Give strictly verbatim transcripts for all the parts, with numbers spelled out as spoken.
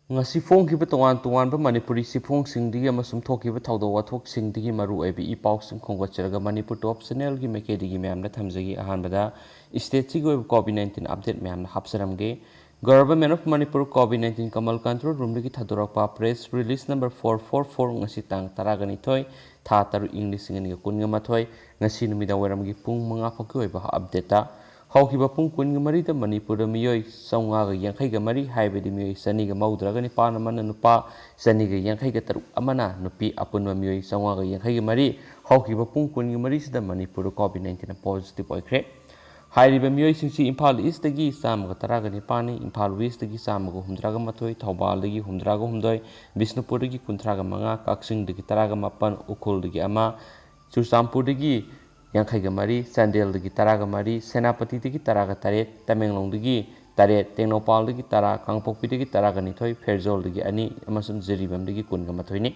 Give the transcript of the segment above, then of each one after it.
ꯉꯁꯤ ꯐꯣꯡꯈꯤꯕ ꯇꯣꯉꯥꯟ ꯇꯣꯉꯥꯟꯕ ꯃꯅꯤꯄꯨꯔꯤ ꯆꯦꯐꯣꯡꯁꯤꯡꯗꯒꯤ ꯑꯃꯁꯨꯡ ꯊꯣꯛꯈꯤꯕ ꯊꯧꯗꯣꯛ ꯋꯥꯊꯣꯛꯁꯤꯡꯗꯒꯤ ꯃꯔꯨꯑꯣꯏꯕ ꯏ ꯄꯥꯎꯁꯤꯡ ꯈꯣꯝꯒꯠꯆꯔꯒ ꯃꯅꯤꯄꯨꯔ ꯇꯣꯞ ꯆꯦꯅꯦꯜꯒꯤ ꯃꯥꯏꯀꯩꯗꯒꯤ ꯃꯌꯥꯝꯗ ꯊꯝꯖꯒꯦ꯫ ꯑꯍꯥꯟꯕꯗ ꯁ꯭ꯇꯦꯠꯁꯤꯒꯤ ꯑꯣꯏꯕ ꯀꯣꯚꯤꯗ ꯅꯥꯏꯟꯇꯤꯟ ꯑꯞꯗꯦꯠ ꯃꯌꯥꯝꯗ ꯍꯥꯞꯆꯔꯝꯒꯦ꯫ Government of Manipur COVID nineteen ꯀꯃꯜ ꯀꯟꯇ꯭ꯔꯣꯜ ꯔꯨꯝꯗꯒꯤ ꯊꯥꯗꯣꯔꯛꯄ press release number four four four, ꯉꯁꯤ ꯇꯥꯡ ꯇꯔꯥꯒ ꯅꯤꯊꯣꯏ, ꯊꯥ ꯇꯔꯨꯛ, ꯏꯪ ꯂꯤꯁꯤꯡ ꯑꯅꯤꯒ ꯀꯨꯟꯒ ꯃꯥꯊꯣꯏ, ꯉꯁꯤ ꯅꯨꯃꯤꯗꯥꯡ ꯋꯥꯏꯔꯝꯒꯤ ꯄꯨꯡ ꯃꯉꯥ ꯐꯥꯎꯒꯤ ꯑꯣꯏꯕ ꯑꯞꯗꯦꯠꯇ, ꯍꯧꯈꯤꯕ ꯄꯨꯡ ꯀꯨꯟꯒ ꯃꯔꯤꯗ ꯃꯅꯤꯄꯨꯔꯗ ꯃꯤꯑꯣꯏ ꯆꯥꯝꯃꯉꯥꯒ ꯌꯥꯡꯈꯩꯒ ꯃꯔꯤ, ꯍꯥꯏꯕꯗꯤ ꯃꯤꯑꯣꯏ ꯆꯅꯤꯒ ꯃꯧꯗ꯭ꯔꯥꯒ ꯅꯤꯄꯥꯟ ꯑꯃꯅ ꯅꯨꯄꯥ, ꯆꯅꯤꯒ ꯌꯥꯡꯈꯩꯒ ꯇꯔꯨꯛ ꯑꯃꯅ ꯅꯨꯄꯤ, ꯑꯄꯨꯟꯕ ꯃꯤꯑꯣꯏ ꯆꯥꯝꯃꯉꯥꯒ ꯌꯥꯡꯈꯩꯒ ꯃꯔꯤ ꯍꯧꯈꯤꯕ ꯄꯨꯡ ꯀꯨꯟꯒ ꯃꯔꯤꯁꯤꯗ ꯃꯅꯤꯄꯨꯔꯗ ꯀꯣꯚꯤꯗ ꯅꯥꯏꯟꯇꯤꯟꯅ ꯄꯣꯖꯤꯇꯤꯚ ꯑꯣꯏꯈ꯭ꯔꯦ꯫ ꯍꯥꯏꯔꯤꯕ ꯃꯤꯑꯣꯏꯁꯤꯡꯁꯤ ꯏꯝꯐꯥꯜ ꯏꯁꯇꯒꯤ ꯆꯥꯝꯃꯒ ꯇꯔꯥꯒ ꯅꯤꯄꯥꯟꯅꯤ, ꯏꯝꯐꯥꯜ ꯋꯦꯁꯇꯒꯤ ꯆꯥꯝꯃꯒ ꯍꯨꯝꯗ꯭ꯔꯥꯒ ꯃꯥꯊꯣꯏ, ꯊꯧꯕꯥꯜꯗꯒꯤ ꯍꯨꯝꯗ꯭ꯔꯥꯒ ꯍꯨꯝꯗꯣꯏ, ꯕꯤꯁꯅꯨꯄꯨꯔꯗꯒꯤ ꯀꯨꯟꯊ꯭ꯔꯥꯒ ꯃꯉꯥ, ꯀꯛꯆꯤꯡꯗꯒꯤ ꯇꯔꯥꯒ ꯃꯥꯄꯟ, ꯎꯈ꯭ꯔꯨꯜꯗꯒꯤ ꯑꯃ, ꯆꯨꯔꯆꯥꯟꯄꯨꯔꯗꯒꯤ ꯌꯥꯡꯈꯩꯒ ꯃꯔꯤ, ꯆꯥꯟꯗꯦꯜꯗꯒꯤ ꯇꯔꯥꯒ ꯃꯔꯤ, ꯁꯦꯅꯥꯄꯇꯤꯗꯒꯤ ꯇꯔꯥꯒ ꯇꯔꯦꯠ, ꯇꯃꯦꯡꯂꯣꯡꯗꯒꯤ ꯇꯔꯦꯠ, ꯇꯦꯡꯅꯧꯄꯥꯜꯗꯒꯤ ꯇꯔꯥ, ꯀꯥꯡꯄꯣꯛꯄꯤꯗꯒꯤ ꯇꯔꯥꯒ ꯅꯤꯊꯣꯏ, ꯐꯦꯔꯖꯣꯜꯗꯒꯤ ꯑꯅꯤ ꯑꯃꯁꯨꯡ ꯖꯤꯔꯤꯕꯥꯝꯗꯒꯤ ꯀꯨꯟꯒ ꯃꯥꯊꯣꯏꯅꯤ꯫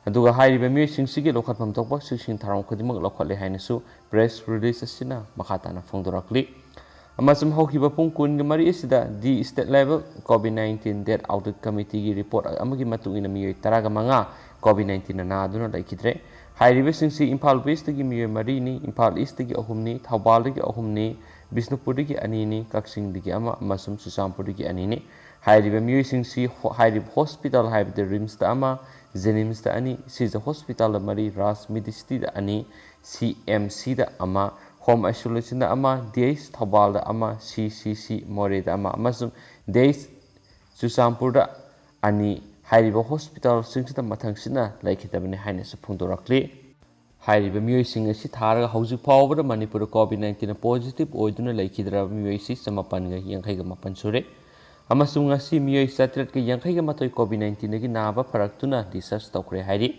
ꯑꯗꯨꯒ ꯍꯥꯏꯔꯤꯕ ꯃꯤꯑꯣꯏꯁꯤꯡꯁꯤꯒꯤ ꯂꯧꯈꯠꯐꯝ ꯊꯣꯛꯄ ꯆꯦꯛꯁꯤꯟ ꯊꯧꯔꯥꯡ ꯈꯨꯗꯤꯡꯃꯛ ꯂꯧꯈꯠꯂꯦ ꯍꯥꯏꯅꯁꯨ ꯄ꯭ꯔꯦꯁ ꯔꯤꯂꯤꯁ ꯑꯁꯤꯅ ꯃꯈꯥ ꯇꯥꯅ ꯐꯣꯡꯗꯣꯔꯛꯂꯤ꯫ ꯑꯃꯁꯨꯡ ꯍꯧꯈꯤꯕ ꯄꯨꯡ ꯀꯨꯟꯒ ꯃꯔꯤ ꯑꯁꯤꯗ the state level COVID nineteen death audit ꯀꯃꯤꯇꯤꯒꯤ ꯔꯤꯄꯣꯔꯠ ꯑꯃꯒꯤ ꯃꯇꯨꯡ ꯏꯟꯅ ꯃꯤꯑꯣꯏ ꯇꯔꯥꯒ ꯃꯉꯥ ꯀꯣꯚꯤꯗ ꯅꯥꯏꯟꯇꯤꯟꯅ ꯅꯥꯗꯨꯅ ꯂꯩꯈꯤꯗ꯭ꯔꯦ꯫ ꯍꯥꯏꯔꯤꯕꯁꯤꯡꯁꯤ ꯏꯝꯐꯥꯜ ꯋꯦꯁꯇꯒꯤ ꯃꯤꯑꯣꯏ ꯃꯔꯤꯅꯤ, ꯏꯝꯐꯥꯜ ꯏꯁꯇꯒꯤ ꯑꯍꯨꯝꯅꯤ, ꯊꯧꯕꯥꯜꯗꯒꯤ ꯑꯍꯨꯝꯅꯤ, ꯕꯤꯁꯅꯨꯄꯨꯔꯗꯒꯤ ꯑꯅꯤꯅꯤ, ꯀꯛꯆꯤꯡꯗꯒꯤ ꯑꯃ ꯑꯃꯁꯨꯡ ꯆꯨꯔꯆꯥꯟꯄꯨꯔꯗꯒꯤ ꯑꯅꯤꯅꯤ꯫ ꯍꯥꯏꯔꯤꯕ ꯃꯤꯑꯣꯏꯁꯤꯡꯁꯤ ꯍꯣ-, ꯍꯥꯏꯔꯤꯕ ꯍꯣꯁꯄꯤꯇꯥꯜ ꯍꯥꯏꯕꯗꯤ ꯔꯤꯝꯁꯇ ꯑꯃ, ꯖꯦꯅꯤꯝꯁꯇ ꯑꯅꯤ, ꯁꯤꯖ ꯍꯣꯁꯄꯤꯇꯥꯜꯗ ꯃꯔꯤ, ꯔꯥꯖ ꯃꯦꯗꯤꯁꯤꯇꯤꯗ ꯑꯅꯤ, ꯁꯤ ꯑꯦꯝ ꯁꯤꯗ ꯑꯃ, ꯍꯣꯝ ꯑꯥꯏꯁꯣꯂꯦꯁꯟꯗ ꯑꯃ, ꯗꯤ ꯑꯩꯆ ꯊꯧꯕꯥꯜꯗ ꯑꯃ, ꯁꯤ ꯁꯤ ꯁꯤ ꯃꯣꯔꯦꯗ ꯑꯃ ꯑꯃꯁꯨꯡ ꯗꯤ ꯑꯩꯆ ꯆꯨꯔꯆꯥꯟꯄꯨꯔꯗ ꯑꯅꯤ ꯍꯥꯏꯔꯤꯕ ꯍꯣꯁꯄꯤꯇꯥꯜꯁꯤꯡꯁꯤꯗ ꯃꯊꯪꯁꯤꯠꯅ ꯂꯩꯈꯤꯗꯕꯅꯤ ꯍꯥꯏꯅꯁꯨ ꯐꯣꯡꯗꯣꯔꯛꯂꯤ꯫ ꯍꯥꯏꯔꯤꯕ ꯃꯤꯑꯣꯏꯁꯤꯡ ꯑꯁꯤ ꯊꯥꯔꯒ ꯍꯧꯖꯤꯛ ꯐꯥꯎꯕꯗ ꯃꯅꯤꯄꯨꯔꯗ ꯀꯣꯚꯤꯗ ꯅꯥꯏꯟꯇꯤꯟꯅ ꯄꯣꯖꯤꯇꯤꯚ ꯑꯣꯏꯗꯨꯅ ꯂꯩꯈꯤꯗ꯭ꯔꯕ ꯃꯤꯑꯣꯏꯁꯤ ꯆꯃꯥꯄꯟꯒ ꯌꯥꯡꯈꯩꯒ ꯃꯥꯄꯟ ꯁꯨꯔꯦ꯫ ꯑꯃꯁꯨꯡ ꯉꯁꯤ ꯃꯤꯑꯣꯏ ꯆꯥꯇ꯭ꯔꯦꯠꯀ ꯌꯥꯡꯈꯩꯒ ꯃꯥꯊꯣꯏ ꯀꯣꯚꯤꯗ ꯅꯥꯏꯟꯇꯤꯟꯗꯒꯤ ꯅꯥꯕ ꯐꯔꯛꯇꯨꯅ ꯗꯤꯁꯆꯥꯔꯖ ꯇꯧꯈ꯭ꯔꯦ ꯍꯥꯏꯔꯤ꯫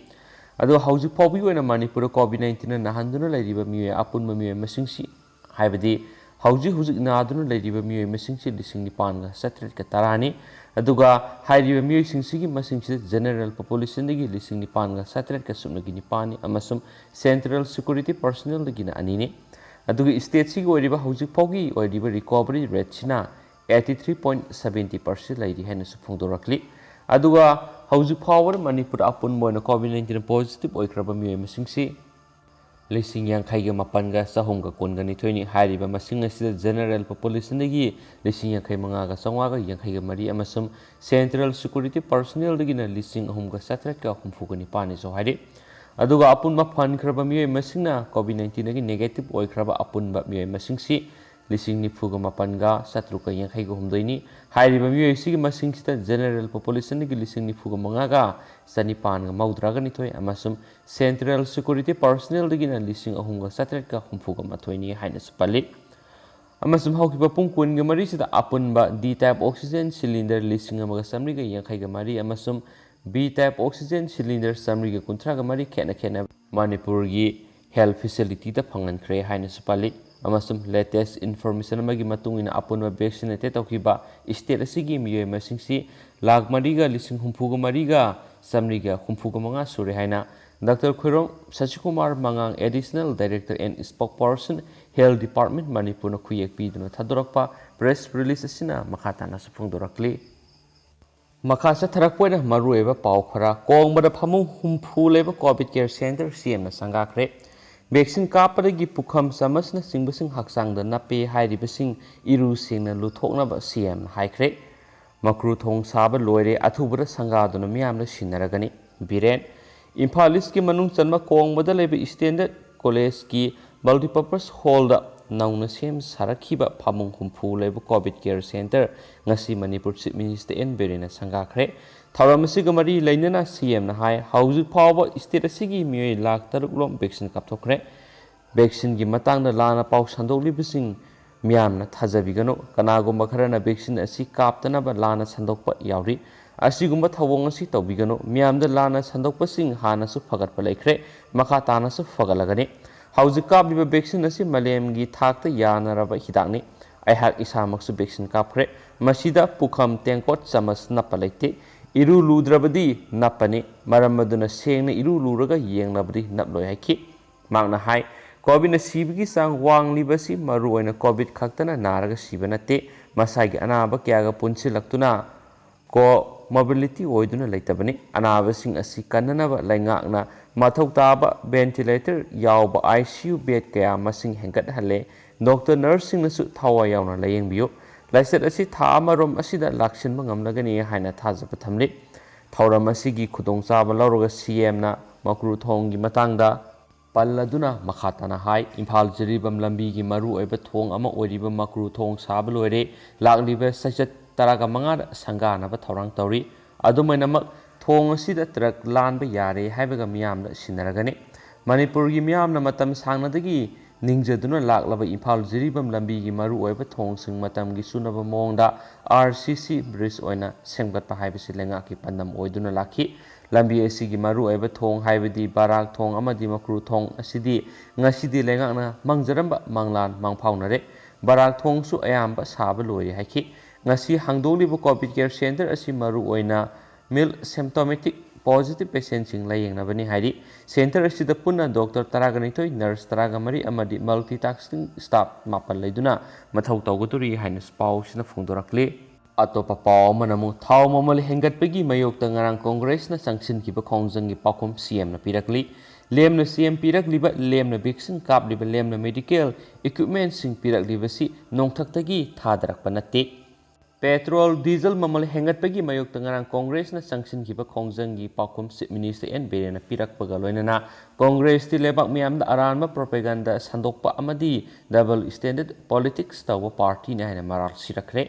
ꯑꯗꯣ ꯍꯧꯖꯤꯛ ꯐꯥꯎꯕꯒꯤ ꯑꯣꯏꯅ ꯃꯅꯤꯄꯨꯔꯗ ꯀꯣꯚꯤꯗ ꯅꯥꯏꯟꯇꯤꯟꯅ ꯅꯥꯍꯟꯗꯨꯅ ꯂꯩꯔꯤꯕ ꯃꯤꯑꯣꯏ ꯑꯄꯨꯟꯕ ꯃꯤꯑꯣꯏ ꯃꯁꯤꯡꯁꯤ, ꯍꯥꯏꯕꯗꯤ ꯍꯧꯖꯤꯛ ꯍꯧꯖꯤꯛ ꯅꯥꯗꯨꯅ ꯂꯩꯔꯤꯕ ꯃꯤꯑꯣꯏ ꯃꯁꯤꯡꯁꯤ ꯂꯤꯁꯤꯡ ꯅꯤꯄꯥꯟꯒ ꯆꯥꯇ꯭ꯔꯦꯠꯀ ꯇꯔꯥꯅꯤ꯫ ꯑꯗꯨꯒ ꯍꯥꯏꯔꯤꯕ ꯃꯤꯑꯣꯏꯁꯤꯡꯁꯤꯒꯤ ꯃꯁꯤꯡꯁꯤꯗ ꯖꯦꯅꯔꯦꯜ ꯄꯣꯄꯨꯂꯦꯁꯟꯗꯒꯤ ꯂꯤꯁꯤꯡ ꯅꯤꯄꯥꯟꯒ ꯆꯥꯇ꯭ꯔꯦꯠꯀ ꯁꯨꯞꯅꯒꯤ ꯅꯤꯄꯥꯟꯅꯤ ꯑꯃꯁꯨꯡ ꯁꯦꯟꯇ꯭ꯔꯦꯜ ꯁꯦꯀ꯭ꯌꯨꯔꯤꯇꯤ ꯄꯔꯁꯣꯅꯦꯜꯗꯒꯤꯅ ꯑꯅꯤꯅꯤ꯫ ꯑꯗꯨꯒ ꯁ꯭ꯇꯦꯠꯁꯤꯒꯤ ꯑꯣꯏꯔꯤꯕ ꯍꯧꯖꯤꯛ ꯐꯥꯎꯒꯤ ꯑꯣꯏꯔꯤꯕ recovery ꯔꯦꯠꯁꯤꯅ eighty three point seventy percent ꯂꯩꯔꯤ ꯍꯥꯏꯅꯁꯨ ꯐꯣꯡꯗꯣꯔꯛꯂꯤ꯫ ꯑꯗꯨꯒ ꯍꯧꯖꯤꯛ ꯐꯥꯎꯕꯗ ꯃꯅꯤꯄꯨꯔꯗ ꯑꯄꯨꯟꯕ ꯑꯣꯏꯅ COVID nineteen positive ꯑꯣꯏꯈ꯭ꯔꯕ ꯃꯤꯑꯣꯏ ꯃꯁꯤꯡꯁꯤ ꯂꯤꯁꯤꯡ ꯌꯥꯡꯈꯩꯒ ꯃꯥꯄꯟꯒ ꯆꯍꯨꯝꯒ ꯀꯨꯟꯒ ꯅꯤꯊꯣꯏꯅꯤ꯫ ꯍꯥꯏꯔꯤꯕ ꯃꯁꯤꯡ ꯑꯁꯤꯗ general populationꯗꯒꯤ ꯂꯤꯁꯤꯡ ꯌꯥꯡꯈꯩ ꯃꯉꯥꯒ ꯆꯥꯝꯃꯉꯥꯒ ꯌꯥꯡꯈꯩꯒ ꯃꯔꯤ ꯑꯃꯁꯨꯡ central security personnelꯗꯒꯤꯅ ꯂꯤꯁꯤꯡ ꯑꯍꯨꯝꯒ ꯆꯥꯇ꯭ꯔꯦꯠꯀ ꯍꯨꯝꯐꯨꯒ ꯅꯤꯄꯥꯟꯅꯤꯁꯨ ꯍꯥꯏꯔꯤ꯫ ꯑꯗꯨꯒ ꯑꯄꯨꯟꯕ ꯐꯍꯟꯈ꯭ꯔꯕ ꯃꯤꯑꯣꯏ ꯃꯁꯤꯡꯅ COVID nineteenꯗꯒꯤ negative ꯑꯣꯏꯈ꯭ꯔꯕ ꯑꯄꯨꯟꯕ ꯃꯤꯑꯣꯏ ꯃꯁꯤꯡꯁꯤ ꯂꯤꯁꯤꯡ ꯅꯤꯐꯨꯒ ꯃꯥꯄꯟꯒ ꯆꯥꯇ꯭ꯔꯨꯛꯀ ꯌꯥꯡꯈꯩꯒ ꯍꯨꯝꯗꯣꯏꯅꯤ꯫ ꯍꯥꯏꯔꯤꯕ ꯃꯤꯑꯣꯏꯁꯤꯒꯤ ꯃꯁꯤꯡꯁꯤꯗ general populationꯗꯒꯤ ꯂꯤꯁꯤꯡ ꯅꯤꯐꯨꯒ ꯃꯉꯥꯒ ꯆꯅꯤꯄꯥꯟꯒ ꯃꯧꯗ꯭ꯔꯥꯒ ꯅꯤꯊꯣꯏ ꯑꯃꯁꯨꯡ central security personnelꯗꯒꯤꯅ ꯂꯤꯁꯤꯡ ꯑꯍꯨꯝꯒ ꯆꯥꯇ꯭ꯔꯦꯠꯀ ꯍꯨꯝꯐꯨꯒ ꯃꯥꯊꯣꯏꯅꯤ ꯍꯥꯏꯅꯁꯨ ꯄꯜꯂꯤ꯫ ꯑꯃꯁꯨꯡ ꯍꯧꯈꯤꯕ ꯄꯨꯡ ꯀꯨꯟꯒ ꯃꯔꯤꯁꯤꯗ ꯑꯄꯨꯟꯕ D type oxygen cylinder ꯂꯤꯁꯤꯡ ꯑꯃꯒ ꯆꯥꯃꯔꯤꯒ ꯌꯥꯡꯈꯩꯒ ꯃꯔꯤ ꯑꯃꯁꯨꯡ B type oxygen cylinder ꯆꯥꯃꯔꯤꯒ ꯀꯨꯟꯊ꯭ꯔꯥꯒ ꯃꯔꯤ ꯈꯦꯠꯅ ꯈꯦꯠꯅ ꯃꯅꯤꯄꯨꯔꯒꯤ health facilityꯗ ꯐꯪꯍꯟꯈ꯭ꯔꯦ ꯍꯥꯏꯅꯁꯨ ꯄꯜꯂꯤ꯫ ꯑꯃꯁꯨꯡ latest information ꯑꯃꯒꯤ ꯃꯇꯨꯡ ꯏꯟꯅ ꯑꯄꯨꯟꯕ vaccinated ꯇꯧꯈꯤꯕ state ꯑꯁꯤꯒꯤ ꯃꯤꯑꯣꯏ ꯃꯁꯤꯡꯁꯤ ꯂꯥꯈ ꯃꯔꯤꯒ ꯂꯤꯁꯤꯡ ꯍꯨꯝꯐꯨꯒ ꯃꯔꯤꯒ ꯆꯥꯃꯔꯤꯒ ꯍꯨꯝꯐꯨꯒ ꯃꯉꯥ ꯁꯨꯔꯦ ꯍꯥꯏꯅ Doctor Khoirom ꯁꯁꯤꯀꯨꯃꯥꯔ ꯃꯉꯥꯡ, Additional Director and Spokesperson, Health Department, ꯃꯅꯤꯄꯨꯔꯅ ꯈꯨꯌꯦꯛ ꯄꯤꯗꯨꯅ ꯊꯥꯗꯣꯔꯛꯄ press release ꯑꯁꯤꯅ ꯃꯈꯥ ꯇꯥꯅꯁꯨ ꯐꯣꯡꯗꯣꯔꯛꯂꯤ꯫ ꯃꯈꯥ ꯆꯠꯊꯔꯛꯄ ꯑꯣꯏꯅ ꯃꯔꯨꯑꯣꯏꯕ ꯄꯥꯎ ꯈꯔ꯫ ꯀꯣꯡꯕꯗ ꯐꯃꯨꯡ ꯍꯨꯝꯐꯨ ꯂꯩꯕ COVID care center CMꯅ ꯁꯪꯒꯥꯈ꯭ꯔꯦ꯫ Vaccine ꯀꯥꯞꯄꯗꯒꯤ ꯄꯨꯈꯝ ꯆꯥꯃꯁꯅꯆꯤꯡꯕꯁꯤꯡ ꯍꯛꯆꯥꯡꯗ ꯅꯞꯄꯦ ꯍꯥꯏꯔꯤꯕꯁꯤꯡ ꯏꯔꯨ ꯁꯦꯡꯅ ꯂꯨꯊꯣꯛꯅꯕ CMꯅ ꯍꯥꯏꯈ꯭ꯔꯦ꯫ ꯃꯀ꯭ꯔꯨ ꯊꯣꯡ ꯁꯥꯕ ꯂꯣꯏꯔꯦ, ꯑꯊꯨꯕꯗ ꯁꯪꯒꯥꯗꯨꯅ ꯃꯤꯌꯥꯝꯅ ꯁꯤꯟꯅꯔꯒꯅꯤ꯫ ꯕꯤꯔꯦꯟ꯫ ꯏꯝꯐꯥꯜ ꯏꯁꯀꯤ ꯃꯅꯨꯡ ꯆꯟꯕ ꯀꯣꯡꯕꯗ ꯂꯩꯕ Standard Collegeꯀꯤ multipurpose hallꯗ ꯅꯧꯅ ꯁꯦꯝ ꯁꯥꯔꯛꯈꯤꯕ ꯐꯃꯨꯡ ꯍꯨꯝꯐꯨ ꯂꯩꯕ COVID care center ꯉꯁꯤ ꯃꯅꯤꯄꯨꯔ Chief Minister ꯑꯦꯟ ꯕꯤꯔꯦꯟꯅ ꯁꯪꯒꯥꯈ꯭ꯔꯦ꯫ ꯊꯧꯔꯝ ꯑꯁꯤꯒ ꯃꯔꯤ ꯂꯩꯅꯅ CMꯅ ꯍꯥꯏ, ꯍꯧꯖꯤꯛ ꯐꯥꯎꯕ state ꯑꯁꯤꯒꯤ ꯃꯤꯑꯣꯏ ꯂꯥꯈ ꯇꯔꯨꯛ ꯂꯣꯝ vaccine ꯀꯥꯞꯊꯣꯛꯈ꯭ꯔꯦ꯫ Vaccineꯒꯤ ꯃꯇꯥꯡꯗ ꯂꯥꯟꯅ ꯄꯥꯎ ꯁꯟꯗꯣꯛꯂꯤꯕꯁꯤꯡ ꯃꯤꯌꯥꯝꯅ ꯊꯥꯖꯕꯤꯒꯅꯨ꯫ ꯀꯅꯥꯒꯨꯝꯕ ꯈꯔꯅ vaccine ꯑꯁꯤ ꯀꯥꯞꯇꯅꯕ ꯂꯥꯟꯅ ꯁꯟꯗꯣꯛꯄ ꯌꯥꯎꯔꯤ꯫ ꯑꯁꯤꯒꯨꯝꯕ ꯊꯧꯑꯣꯡ ꯑꯁꯤ ꯇꯧꯕꯤꯒꯅꯨ꯫ ꯃꯤꯌꯥꯝꯗ ꯂꯥꯟꯅ ꯁꯟꯗꯣꯛꯄꯁꯤꯡ ꯍꯥꯟꯅꯁꯨ ꯐꯒꯠꯄ ꯂꯩꯈ꯭ꯔꯦ, ꯃꯈꯥ ꯇꯥꯅꯁꯨ ꯐꯒꯠꯂꯒꯅꯤ꯫ ꯍꯧꯖꯤꯛ ꯀꯥꯞꯂꯤꯕ vaccine ꯑꯁꯤ ꯃꯥꯂꯦꯝꯒꯤ ꯊꯥꯛꯇ ꯌꯥꯅꯔꯕ ꯍꯤꯗꯥꯛꯅꯤ꯫ ꯑꯩꯍꯥꯛ ꯏꯁꯥꯃꯛꯁꯨ vaccine ꯀꯥꯞꯈ꯭ꯔꯦ꯫ ꯃꯁꯤꯗ ꯄꯨꯈꯝ, ꯇꯦꯡꯀꯣꯠ, ꯆꯥꯃꯁ ꯅꯞꯄ ꯂꯩꯇꯦ꯫ ꯏꯔꯨ ꯂꯨꯗ꯭ꯔꯕꯗꯤ ꯅꯞꯄꯅꯤ꯫ ꯃꯔꯝ ꯑꯗꯨꯅ ꯁꯦꯡꯅ ꯏꯔꯨ ꯂꯨꯔꯒ ꯌꯦꯡꯂꯕꯗꯤ ꯅꯞꯂꯣꯏ ꯍꯥꯏꯈꯤ꯫ ꯃꯍꯥꯛꯅ ꯍꯥꯏ, COVIDꯅ ꯁꯤꯕꯒꯤ ꯆꯥꯡ ꯋꯥꯡꯂꯤꯕꯁꯤ ꯃꯔꯨꯑꯣꯏꯅ COVID ꯈꯛꯇꯅ ꯅꯥꯔꯒ ꯁꯤꯕ ꯅꯠꯇꯦ꯫ ꯃꯁꯥꯒꯤ ꯑꯅꯥꯕ ꯀꯌꯥꯒ ꯄꯨꯟꯁꯤꯜꯂꯛꯇꯨꯅ ꯀꯣ ꯃꯣꯕꯤꯂꯤꯇꯤ ꯑꯣꯏꯗꯨꯅ ꯂꯩꯇꯕꯅꯤ꯫ ꯑꯅꯥꯕꯁꯤꯡ ꯑꯁꯤ ꯀꯟꯅꯅꯕ ꯂꯩꯉꯥꯛꯅ ꯃꯊꯧ ꯇꯥꯕ ꯚꯦꯟꯇꯤꯂꯦꯇꯔ ꯌꯥꯎꯕ ꯑꯥꯏ ꯁꯤ ꯌꯨ ꯕꯦꯗ ꯀꯌꯥ ꯃꯁꯤꯡ ꯍꯦꯟꯒꯠꯍꯜꯂꯦ꯫ ꯗꯣꯛꯇꯔ ꯅꯔꯁꯁꯤꯡꯅꯁꯨ ꯊꯋꯥꯏ ꯌꯥꯎꯅ ꯂꯥꯌꯦꯡꯕꯤꯌꯨ꯫ ꯂꯥꯏꯆꯠ ꯑꯁꯤ ꯊꯥ ꯑꯃꯔꯣꯝ ꯑꯁꯤꯗ ꯂꯥꯛꯁꯤꯟꯕ ꯉꯝꯂꯒꯅꯤ ꯍꯥꯏꯅ ꯊꯥꯖꯕ ꯊꯝꯂꯤ꯫ ꯊꯧꯔꯝ ꯑꯁꯤꯒꯤ ꯈꯨꯗꯣꯡꯆꯥꯕ ꯂꯧꯔꯒ ꯁꯤ ꯑꯦꯝꯅ ꯃꯀ꯭ꯔꯨ ꯊꯣꯡꯒꯤ ꯃꯇꯥꯡꯗ ꯄꯜꯂꯗꯨꯅ ꯃꯈꯥ ꯇꯥꯅ ꯍꯥꯏ, ꯏꯝꯐꯥꯜ ꯖꯤꯔꯤꯕꯥꯝ ꯂꯝꯕꯤꯒꯤ ꯃꯔꯨꯑꯣꯏꯕ ꯊꯣꯡ ꯑꯃ ꯑꯣꯏꯔꯤꯕ ꯃꯀ꯭ꯔꯨ ꯊꯣꯡ ꯁꯥꯕ ꯂꯣꯏꯔꯦ꯫ ꯂꯥꯛꯂꯤꯕ ꯆꯩꯆꯠ ꯇꯔꯥꯒ ꯃꯉꯥꯗ ꯁꯪꯒꯥꯅꯕ ꯊꯧꯔꯥꯡ ꯇꯧꯔꯤ꯫ ꯑꯗꯨꯝ ꯑꯣꯏꯅꯃꯛ, ꯊꯣꯡ ꯑꯁꯤꯗ ꯇ꯭ꯔꯛ ꯂꯥꯟꯕ ꯌꯥꯔꯦ ꯍꯥꯏꯕꯒ ꯃꯤꯌꯥꯝꯅ ꯁꯤꯟꯅꯔꯒꯅꯤ꯫ ꯃꯅꯤꯄꯨꯔꯒꯤ ꯃꯤꯌꯥꯝꯅ ꯃꯇꯝ ꯁꯥꯡꯅꯗꯒꯤ ꯅꯤꯡꯖꯗꯨꯅ ꯂꯥꯛꯂꯕ ꯏꯝꯐꯥꯜ ꯖꯤꯔꯤꯕꯥꯝ ꯂꯝꯕꯤꯒꯤ ꯃꯔꯨꯑꯣꯏꯕ ꯊꯣꯡꯁꯤꯡ ꯃꯇꯝꯒꯤ ꯆꯨꯅꯕ ꯃꯑꯣꯡꯗ ꯑꯥꯔ ꯁꯤ ꯁꯤ ꯕ꯭ꯔꯤꯖ ꯑꯣꯏꯅ ꯁꯦꯝꯒꯠꯄ ꯍꯥꯏꯕꯁꯤ ꯂꯩꯉꯥꯛꯀꯤ ꯄꯥꯟꯗꯝ ꯑꯣꯏꯗꯨꯅ ꯂꯥꯛꯈꯤ꯫ ꯂꯝꯕꯤ ꯑꯁꯤꯒꯤ ꯃꯔꯨꯑꯣꯏꯕ ꯊꯣꯡ ꯍꯥꯏꯕꯗꯤ ꯕꯔꯥꯛ ꯊꯣꯡ ꯑꯃꯗꯤ ꯃꯀ꯭ꯔꯨ ꯊꯣꯡ ꯑꯁꯤꯗꯤ ꯉꯁꯤꯗꯤ ꯂꯩꯉꯥꯛꯅ ꯃꯥꯡꯖꯔꯝꯕ ꯃꯪꯂꯥꯟ ꯃꯥꯡꯐꯥꯎꯅꯔꯦ꯫ ꯕꯔꯥꯛ ꯊꯣꯡꯁꯨ ꯑꯌꯥꯝꯕ ꯁꯥꯕ ꯂꯣꯏꯔꯦ ꯍꯥꯏꯈꯤ꯫ ꯉꯁꯤ ꯍꯥꯡꯗꯣꯛꯂꯤꯕ ꯀꯣꯚꯤꯗ ꯀꯦꯌꯔ ꯁꯦꯟꯇꯔ ꯑꯁꯤ ꯃꯔꯨꯑꯣꯏꯅ ꯃꯤꯜ ꯁꯤꯝꯇꯣꯃꯦꯇꯤꯛ ꯄꯣꯖꯤꯇꯤꯚ ꯄꯦꯁꯦꯟꯁꯤꯡ ꯂꯥꯌꯦꯡꯅꯕꯅꯤ ꯍꯥꯏꯔꯤ꯫ ꯁꯦꯟꯇꯔ ꯑꯁꯤꯗ ꯄꯨꯟꯅ ꯗꯣꯛꯇꯔ ꯇꯔꯥꯒ ꯅꯤꯊꯣꯏ, ꯅꯔꯁ ꯇꯔꯥꯒ ꯃꯔꯤ ꯑꯃꯗꯤ ꯃꯜꯇꯤꯇꯥꯁ꯭ꯀꯤꯡ ꯁ꯭ꯇꯥꯐ ꯃꯥꯄꯜ ꯂꯩꯗꯨꯅ ꯃꯊꯧ ꯇꯧꯒꯗꯧꯔꯤ ꯍꯥꯏꯅꯁꯨ ꯄꯥꯎꯁꯤꯅ ꯐꯣꯡꯗꯣꯔꯛꯂꯤ꯫ ꯑꯇꯣꯞꯄ ꯄꯥꯎ ꯑꯃꯅ ꯑꯃꯨꯛ ꯊꯥꯎ ꯃꯃꯜ ꯍꯦꯟꯒꯠꯄꯒꯤ ꯃꯥꯌꯣꯛꯇ ꯉꯔꯥꯡ ꯀꯣꯡꯒ꯭ꯔꯦꯁꯅ ꯆꯪꯁꯤꯟꯈꯤꯕ ꯈꯣꯡꯖꯪꯒꯤ ꯄꯥꯎꯈꯨꯝ ꯁꯤ ꯑꯦꯝꯅ ꯄꯤꯔꯛꯂꯤ꯫ ꯂꯦꯝꯅ ꯁꯤ ꯑꯦꯝ ꯄꯤꯔꯛꯂꯤꯕ, ꯂꯦꯝꯅ ꯚꯦꯛꯁꯤꯟ ꯀꯥꯞꯂꯤꯕ, ꯂꯦꯝꯅ ꯃꯦꯗꯤꯀꯦꯜ ꯏꯀ꯭ꯋꯤꯞꯃꯦꯟꯠꯁꯤꯡ ꯄꯤꯔꯛꯂꯤꯕꯁꯤ ꯅꯣꯡꯊꯛꯇꯒꯤ ꯊꯥꯗꯔꯛꯄ ꯅꯠꯇꯦ꯫ ꯄꯦꯇ꯭ꯔꯣꯜ, ꯗꯤꯖꯜ ꯃꯃꯜ ꯍꯦꯟꯒꯠꯄꯒꯤ ꯃꯥꯌꯣꯛꯇ ꯉꯔꯥꯡ ꯀꯣꯡꯒ꯭ꯔꯦꯁꯅ ꯆꯪꯁꯤꯟꯈꯤꯕ ꯈꯣꯡꯖꯪꯒꯤ ꯄꯥꯎꯈꯨꯝ ꯆꯤꯐ ꯃꯤꯅꯤꯁꯇꯔ ꯑꯦꯟ ꯕꯤꯔꯦꯟꯅ ꯄꯤꯔꯛꯄꯒ ꯂꯣꯏꯅꯅ ꯀꯣꯡꯒ꯭ꯔꯦꯁꯇꯤ ꯂꯩꯕꯥꯛ ꯃꯤꯌꯥꯝꯗ ꯑꯔꯥꯟꯕ ꯄ꯭ꯔꯣꯄꯦꯒꯥꯟꯗꯥ ꯁꯟꯗꯣꯛꯄ ꯑꯃꯗꯤ ꯗꯕꯜ ꯁ꯭ꯇꯦꯟꯗꯔꯗ ꯄꯣꯂꯤꯇꯤꯛꯁ ꯇꯧꯕ ꯄꯥꯔꯇꯤꯅꯤ ꯍꯥꯏꯅ ꯃꯔꯥꯜ ꯁꯤꯔꯛꯈ꯭ꯔꯦ꯫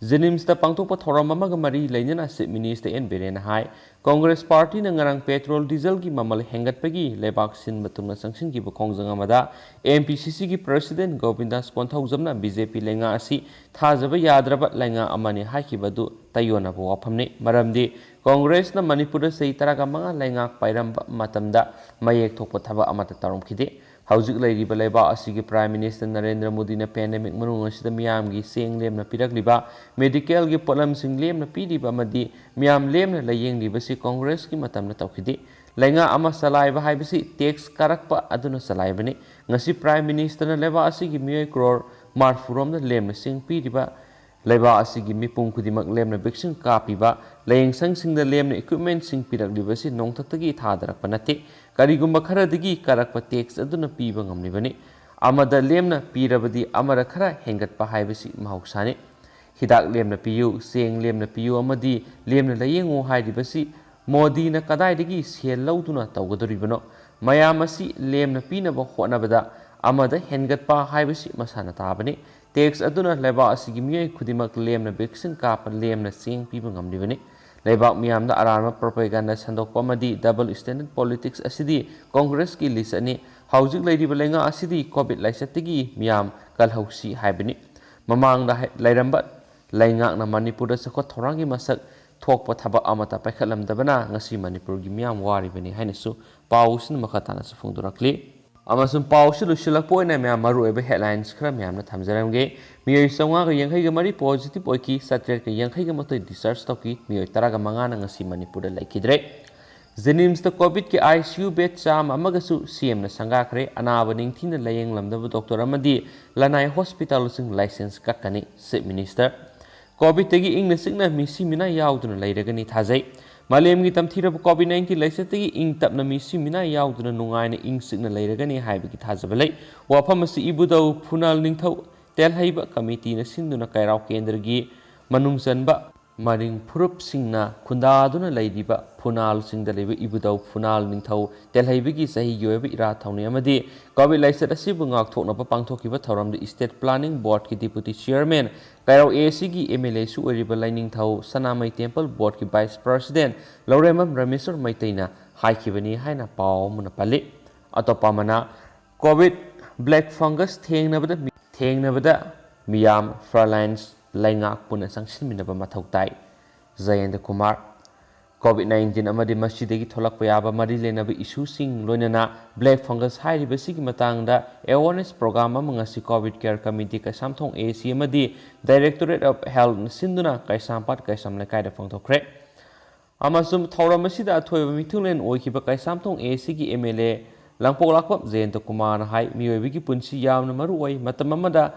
ꯖꯦꯅꯤꯝꯁꯇ ꯄꯥꯡꯊꯣꯛꯄ ꯊꯧꯔꯝ ꯑꯃꯒ ꯃꯔꯤ ꯂꯩꯅꯅ ꯆꯤꯐ ꯃꯤꯅꯤꯁꯇꯔ ꯑꯦꯟ ꯕꯤꯔꯦꯟꯅ ꯍꯥꯏ, ꯀꯣꯡꯒ꯭ꯔꯦꯁ ꯄꯥꯔꯇꯤꯅ ꯉꯔꯥꯡ ꯄꯦꯇ꯭ꯔꯣꯜ ꯗꯤꯖꯜꯒꯤ ꯃꯃꯜ ꯍꯦꯟꯒꯠꯄꯒꯤ ꯂꯩꯕꯥꯛ ꯁꯤꯟꯕ ꯊꯨꯡꯅ ꯆꯪꯁꯤꯟꯈꯤꯕ ꯈꯣꯡꯖꯪ ꯑꯃꯗ ꯑꯦꯝ ꯄꯤ ꯁꯤ ꯁꯤꯒꯤ ꯄ꯭ꯔꯁꯤꯗꯦꯟꯠ ꯒꯣꯕꯤꯟꯗꯥꯁ ꯀꯣꯟꯊꯧꯖꯝꯅ ꯕꯤ ꯖꯦ ꯄꯤ ꯂꯩꯉꯥꯛ ꯑꯁꯤ ꯊꯥꯖꯕ ꯌꯥꯗ꯭ꯔꯕ ꯂꯩꯉꯥꯛ ꯑꯃꯅꯤ ꯍꯥꯏꯈꯤꯕ ꯑꯗꯨ ꯇꯥꯏꯑꯣꯟꯅꯕ ꯋꯥꯐꯝꯅꯤ꯫ ꯃꯔꯝꯗꯤ ꯀꯣꯡꯒ꯭ꯔꯦꯁꯅ ꯃꯅꯤꯄꯨꯔꯗ ꯆꯍꯤ ꯇꯔꯥꯒ ꯃꯉꯥ ꯂꯩꯉꯥꯛ ꯄꯥꯏꯔꯝꯕ ꯃꯇꯝꯗ ꯃꯌꯦꯛ ꯊꯣꯛꯄ ꯊꯕꯛ ꯑꯃꯠꯇ ꯇꯧꯔꯝꯈꯤꯗꯦ꯫ ꯍꯧꯖꯤꯛ ꯂꯩꯔꯤꯕ ꯂꯩꯕꯥꯛ ꯑꯁꯤꯒꯤ ꯄ꯭ꯔꯥꯏꯝ ꯃꯤꯅꯤꯁꯇꯔ ꯅꯔꯦꯟꯗ꯭ꯔ ꯃꯣꯗꯤꯅ ꯄꯦꯟꯗꯦꯃꯤꯛ ꯃꯅꯨꯡ ꯑꯁꯤꯗ ꯃꯤꯌꯥꯝꯒꯤ ꯆꯦꯡ ꯂꯦꯝꯅ ꯄꯤꯔꯛꯂꯤꯕ, ꯃꯦꯗꯤꯀꯦꯜꯒꯤ ꯄꯣꯠꯂꯝꯁꯤꯡ ꯂꯦꯝꯅ ꯄꯤꯔꯤꯕ ꯑꯃꯗꯤ ꯃꯤꯌꯥꯝ ꯂꯦꯝꯅ ꯂꯥꯌꯦꯡꯂꯤꯕꯁꯤ ꯀꯣꯡꯒ꯭ꯔꯦꯁꯀꯤ ꯃꯇꯝꯗ ꯇꯧꯈꯤꯗꯦ꯫ ꯂꯩꯉꯥꯛ ꯑꯃ ꯆꯂꯥꯏꯕ ꯍꯥꯏꯕꯁꯤ ꯇꯦꯛꯁ ꯀꯥꯔꯛꯄ ꯑꯗꯨꯅ ꯆꯂꯥꯏꯕꯅꯤ꯫ ꯉꯁꯤ ꯄ꯭ꯔꯥꯏꯝ ꯃꯤꯅꯤꯁꯇꯔꯅ ꯂꯩꯕꯥꯛ ꯑꯁꯤꯒꯤ ꯃꯤꯑꯣꯏ ꯀ꯭ꯔꯣꯔ ꯃꯔꯤꯐꯨꯔꯣꯝꯗ ꯂꯦꯝꯅ ꯆꯦꯡ ꯄꯤꯔꯤꯕ ꯂꯩꯕꯥꯛ ꯑꯁꯤꯒꯤ ꯃꯤꯄꯨꯝ ꯈꯨꯗꯤꯡꯃꯛ ꯂꯦꯝꯅ vaccine ꯀꯥꯞꯄꯤꯕ, ꯂꯥꯌꯦꯡꯁꯪꯁꯤꯡꯗ ꯂꯦꯝꯅ equipmentꯁꯤꯡ ꯄꯤꯔꯛꯂꯤꯕꯁꯤ ꯅꯣꯡꯊꯛꯇꯒꯤ ꯊꯥꯗꯔꯛꯄ ꯅꯠꯇꯦ꯫ ꯀꯔꯤꯒꯨꯝꯕ ꯈꯔꯗꯒꯤ ꯀꯥꯔꯛꯄ tax ꯑꯗꯨꯅ ꯄꯤꯕ ꯉꯝꯂꯤꯕꯅꯤ꯫ ꯑꯃꯗ ꯂꯦꯝꯅ ꯄꯤꯔꯕꯗꯤ ꯑꯃꯗ ꯈꯔ ꯍꯦꯟꯒꯠꯄ ꯍꯥꯏꯕꯁꯤ ꯃꯍꯧꯁꯥꯅꯤ꯫ ꯍꯤꯗꯥꯛ ꯂꯦꯝꯅ ꯄꯤꯌꯨ, ꯆꯦꯡ ꯂꯦꯝꯅ ꯄꯤꯌꯨ ꯑꯃꯗꯤ ꯂꯦꯝꯅ ꯂꯥꯌꯦꯡꯉꯨ ꯍꯥꯏꯔꯤꯕꯁꯤ ꯃꯣꯗꯤꯅ ꯀꯗꯥꯏꯗꯒꯤ ꯁꯦꯜ ꯂꯧꯗꯨꯅ ꯇꯧꯒꯗꯧꯔꯤꯕꯅꯣ? ꯃꯌꯥꯝ ꯑꯁꯤ ꯂꯦꯝꯅ ꯄꯤꯅꯕ ꯍꯣꯠꯅꯕꯗ ꯑꯃꯗ ꯍꯦꯟꯒꯠꯄ ꯍꯥꯏꯕꯁꯤ ꯃꯁꯥꯅ ꯇꯥꯕꯅꯤ꯫ Tax ꯑꯗꯨꯅ ꯂꯩꯕꯥꯛ ꯑꯁꯤꯒꯤ ꯃꯤꯑꯣꯏ ꯈꯨꯗꯤꯡꯃꯛ ꯂꯦꯝꯅ vaccine ꯀꯥꯞꯄ, ꯂꯦꯝꯅ ꯆꯦꯡ ꯄꯤꯕ ꯉꯝꯂꯤꯕꯅꯤ꯫ ꯂꯩꯕꯥꯛ ꯃꯤꯌꯥꯝꯗ ꯑꯔꯥꯟꯕ propaganda ꯁꯟꯗꯣꯛꯄ ꯑꯃꯗꯤ double standard politics ꯑꯁꯤꯗꯤ ꯀꯣꯡꯒ꯭ꯔꯦꯁꯀꯤ ꯂꯤꯆꯠꯅꯤ꯫ ꯍꯧꯖꯤꯛ ꯂꯩꯔꯤꯕ ꯂꯩꯉꯥꯛ ꯑꯁꯤꯗꯤ COVID ꯂꯥꯏꯆꯠꯇꯒꯤ ꯃꯤꯌꯥꯝ ꯀꯜꯍꯧꯁꯤ ꯍꯥꯏꯕꯅꯤ꯫ ꯃꯃꯥꯡꯗ ꯍꯥꯏ-, ꯂꯩꯔꯝꯕ ꯂꯩꯉꯥꯛꯅ ꯃꯅꯤꯄꯨꯔꯗ ꯆꯥꯎꯈꯠ ꯊꯧꯔꯥꯡꯒꯤ ꯃꯁꯛ ꯊꯣꯛꯄ ꯊꯕꯛ ꯑꯃꯠꯇ ꯄꯥꯏꯈꯠꯂꯝꯗꯕꯅ ꯉꯁꯤ ꯃꯅꯤꯄꯨꯔꯒꯤ ꯃꯤꯌꯥꯝ ꯋꯥꯔꯤꯕꯅꯤ ꯍꯥꯏꯅꯁꯨ ꯄꯥꯎꯁꯤꯅ ꯃꯈꯥ ꯇꯥꯅꯁꯨ ꯐꯣꯡꯗꯣꯔꯛꯂꯤ꯫ ꯑꯃꯁꯨꯡ ꯄꯥꯎꯁꯤ ꯂꯣꯏꯁꯤꯜꯂꯛꯄ ꯑꯣꯏꯅ ꯃꯌꯥꯝ ꯃꯔꯨꯑꯣꯏꯕ headlines ꯈꯔ ꯃꯌꯥꯝꯅ ꯊꯝꯖꯔꯝꯒꯦ꯫ ꯃꯤꯑꯣꯏ ꯆꯥꯝꯃꯉꯥꯒ ꯌꯥꯡꯈꯩꯒ ꯃꯔꯤ positive ꯑꯣꯏꯈꯤ, ꯆꯥꯇ꯭ꯔꯦꯠꯀ ꯌꯥꯡꯈꯩꯒ ꯃꯥꯊꯣꯏ discharge ꯇꯧꯈꯤ, ꯃꯤꯑꯣꯏ ꯇꯔꯥꯒ ꯃꯉꯥꯅ ꯉꯁꯤ ꯃꯅꯤꯄꯨꯔꯗ ꯂꯩꯈꯤꯗ꯭ꯔꯦ꯫ JNIMSꯇ COVIDꯀꯤ ICU bed ꯆꯥꯝꯃ ꯑꯃꯒꯁꯨ ꯁꯦꯝꯅ ꯁꯪꯒꯥꯈ꯭ꯔꯦ꯫ ꯑꯅꯥꯕ ꯅꯤꯡꯊꯤꯅ ꯂꯥꯌꯦꯡꯂꯝꯗꯕ doctor ꯑꯃꯗꯤ ꯂꯅꯥꯏ hospitalꯁꯤꯡ license ꯀꯛꯀꯅꯤ, Chief Minister꯫ COVIDꯇꯒꯤ ꯏꯪꯅ ꯆꯤꯛꯅ ꯃꯤꯁꯤ ꯃꯤꯅꯥ ꯌꯥꯎꯗꯨꯅ ꯂꯩꯔꯒꯅꯤ ꯊꯥꯖꯩ꯫ ꯃꯥꯂꯦꯝꯒꯤ ꯇꯝꯊꯤꯔꯕ COVID nineteen ꯂꯥꯏꯆꯠꯇꯒꯤ ꯏꯪ ꯇꯞꯅ ꯃꯤꯁꯤ ꯃꯤꯅꯥ ꯌꯥꯎꯗꯨꯅ ꯅꯨꯡꯉꯥꯏꯅ ꯏꯪ ꯆꯤꯛꯅ ꯂꯩꯔꯒꯅꯤ ꯍꯥꯏꯕꯒꯤ ꯊꯥꯖꯕ ꯂꯩ꯫ ꯋꯥꯐꯝ ꯑꯁꯤ ꯏꯕꯨꯙꯧ ꯐꯨꯅꯥꯜ ꯅꯤꯡꯊꯧ ꯇꯦꯜꯍꯩꯕ committeeꯅ ꯁꯤꯟꯗꯨꯅ ꯀꯩꯔꯥꯎ ꯀꯦꯟꯗ꯭ꯔꯒꯤ ꯃꯅꯨꯡ ꯆꯟꯕ ꯃꯔꯤꯡ ꯐꯨꯔꯨꯞꯁꯤꯡꯅ ꯈꯨꯟꯗꯥꯗꯨꯅ ꯂꯩꯔꯤꯕ ꯐꯨꯅꯥꯜꯁꯤꯡꯗ ꯂꯩꯕ ꯏꯕꯨꯙꯧ ꯐꯨꯅꯥꯜ ꯅꯤꯡꯊꯧ ꯇꯦꯜꯍꯩꯕꯒꯤ ꯆꯍꯤꯒꯤ ꯑꯣꯏꯕ ꯏꯔꯥꯠ ꯊꯧꯅꯤ ꯑꯃꯗꯤ COVID ꯂꯥꯏꯆꯠ ꯑꯁꯤꯕꯨ ꯉꯥꯛꯊꯣꯛꯅꯕ ꯄꯥꯡꯊꯣꯛꯈꯤꯕ ꯊꯧꯔꯝꯗ State Planning Boardꯀꯤ Deputy Chairman, ꯀꯩꯔꯥꯎ ACꯒꯤ MLAꯁꯨ ꯑꯣꯏꯔꯤꯕ ꯂꯥꯏꯅꯤꯡꯊꯧ ꯁꯅꯥꯃꯍꯤ Temple Boardꯀꯤ Vice President ꯂꯧꯔꯦꯝꯕꯝ ꯔꯥꯃꯦꯁ꯭ꯋꯔ ꯃꯩꯇꯩꯅ ꯍꯥꯏꯈꯤꯕꯅꯤ ꯍꯥꯏꯅ ꯄꯥꯎ ꯑꯃꯅ ꯄꯜꯂꯤ꯫ ꯑꯇꯣꯞꯄ ꯑꯃꯅ, COVID black fungus ꯊꯦꯡꯅꯕꯗ ꯃꯤ-, ꯊꯦꯡꯅꯕꯗ ꯃꯤꯌꯥꯝ frontlines ꯂꯩꯉꯥꯛ ꯄꯨꯟꯅ ꯆꯪꯁꯤꯟꯃꯤꯟꯅꯕ ꯃꯊꯧ ꯇꯥꯏ꯫ ꯖꯌꯦꯟꯗ ꯀꯨꯃꯥꯔ꯫ COVID nineteen ꯑꯃꯗꯤ ꯃꯁꯤꯗꯒꯤ ꯊꯣꯛꯂꯛꯄ ꯌꯥꯕ ꯃꯔꯤ ꯂꯩꯅꯕ issueꯁꯤꯡ ꯂꯣꯏꯅꯅ black fungus ꯍꯥꯏꯔꯤꯕꯁꯤꯒꯤ ꯃꯇꯥꯡꯗ awareness program ꯑꯃ ꯉꯁꯤ COVID Care Committee Keishamthong AC ꯑꯃꯗꯤ Directorate of Healthꯅ ꯁꯤꯟꯗꯨꯅ ꯀꯩꯁꯥꯝꯄꯥꯠ ꯀꯩꯁꯥꯝ ꯂꯩꯀꯥꯏꯗ ꯄꯥꯡꯊꯣꯛꯈ꯭ꯔꯦ꯫ ꯑꯃꯁꯨꯡ ꯊꯧꯔꯝ ꯑꯁꯤꯗ ꯑꯊꯣꯏꯕ ꯃꯤꯊꯨꯡꯂꯦꯟ ꯑꯣꯏꯈꯤꯕ ꯀꯩꯁꯥꯝꯊꯣꯡ ACꯒꯤ MLA ꯂꯥꯡꯄꯣꯛꯂꯥꯛꯄꯝ ꯖꯌꯦꯟꯇ ꯀꯨꯃꯥꯔꯅ ꯍꯥꯏ, ꯃꯤꯑꯣꯏꯕꯒꯤ ꯄꯨꯟꯁꯤ ꯌꯥꯝꯅ ꯃꯔꯨ ꯑꯣꯏ꯫ ꯃꯇꯝ ꯑꯃꯗ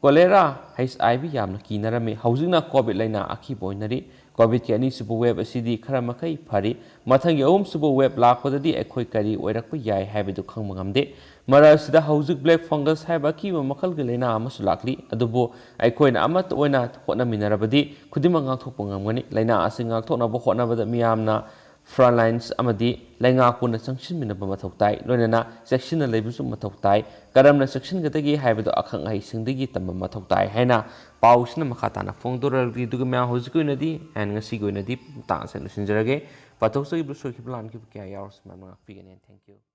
Cholera, H I V ꯌꯥꯝꯅ ꯀꯤꯅꯔꯝꯃꯤ꯫ ꯍꯧꯖꯤꯛꯅ COVID ꯂꯥꯏꯅꯥ ꯑꯀꯤꯕ ꯑꯣꯏꯅꯔꯤ꯫ COVIDꯀꯤ ꯑꯅꯤꯁꯨꯕ wave ꯑꯁꯤꯗꯤ ꯈꯔ ꯃꯈꯩ ꯐꯔꯤ꯫ ꯃꯊꯪꯒꯤ ꯑꯍꯨꯝꯁꯨꯕ wave ꯂꯥꯛꯄꯗꯗꯤ ꯑꯩꯈꯣꯏ ꯀꯔꯤ ꯑꯣꯏꯔꯛꯄ ꯌꯥꯏ ꯍꯥꯏꯕꯗꯨ ꯈꯪꯕ ꯉꯝꯗꯦ꯫ ꯃꯔꯛ ꯑꯁꯤꯗ ꯍꯧꯖꯤꯛ black fungus ꯍꯥꯏꯕ ꯑꯀꯤꯕ ꯃꯈꯜꯒꯤ ꯂꯥꯏꯅꯥ ꯑꯃꯁꯨ ꯂꯥꯛꯂꯤ꯫ ꯑꯗꯨꯕꯨ ꯑꯩꯈꯣꯏꯅ ꯑꯃꯠꯇ ꯑꯣꯏꯅ ꯍꯣꯠꯅꯃꯤꯟꯅꯔꯕꯗꯤ ꯈꯨꯗꯤꯡꯃꯛ ꯉꯥꯛꯊꯣꯛꯄ ꯉꯝꯒꯅꯤ꯫ ꯂꯥꯏꯅꯥ ꯑꯁꯤ ꯉꯥꯛꯊꯣꯛꯅꯕ ꯍꯣꯠꯅꯕꯗ ꯃꯤꯌꯥꯝꯅ front lines ꯑꯃꯗꯤ ꯂꯩꯉꯥꯛꯄꯨꯅ ꯆꯪꯁꯤꯟꯃꯤꯟꯅꯕ ꯃꯊꯧ ꯇꯥꯏ꯫ ꯂꯣꯏꯅꯅ ꯆꯦꯛꯁꯤꯟꯅ ꯂꯩꯕꯁꯨ ꯃꯊꯧ ꯇꯥꯏ꯫ ꯀꯔꯝꯅ ꯆꯦꯛꯁꯤꯟꯒꯗꯒꯦ ꯍꯥꯏꯕꯗꯨ ꯑꯈꯪ ꯑꯍꯩꯁꯤꯡꯗꯒꯤ ꯇꯝꯕ ꯃꯊꯧ ꯇꯥꯏ ꯍꯥꯏꯅ ꯄꯥꯎꯁꯤꯅ ꯃꯈꯥ ꯇꯥꯅ ꯐꯣꯡꯗꯣꯔꯛꯂꯤ꯫ ꯑꯗꯨꯒ ꯃꯌꯥꯝ ꯍꯧꯖꯤꯛꯀꯤ ꯑꯣꯏꯅꯗꯤ and ꯉꯁꯤꯒꯤ ꯑꯣꯏꯅꯗꯤ ꯃꯇꯥꯡ ꯑꯁꯤꯗ ꯂꯣꯏꯁꯤꯟꯖꯔꯒꯦ꯫ ꯄꯥꯊꯣꯛꯆꯈꯤꯕ ꯁꯣꯏꯈꯤꯕ ꯂꯥꯟꯈꯤꯕ ꯀꯌꯥ ꯌꯥꯎꯔꯁꯨ ꯃꯌꯥꯝꯅ ꯉꯥꯛꯄꯤꯒꯅꯤ꯫ Thank you꯫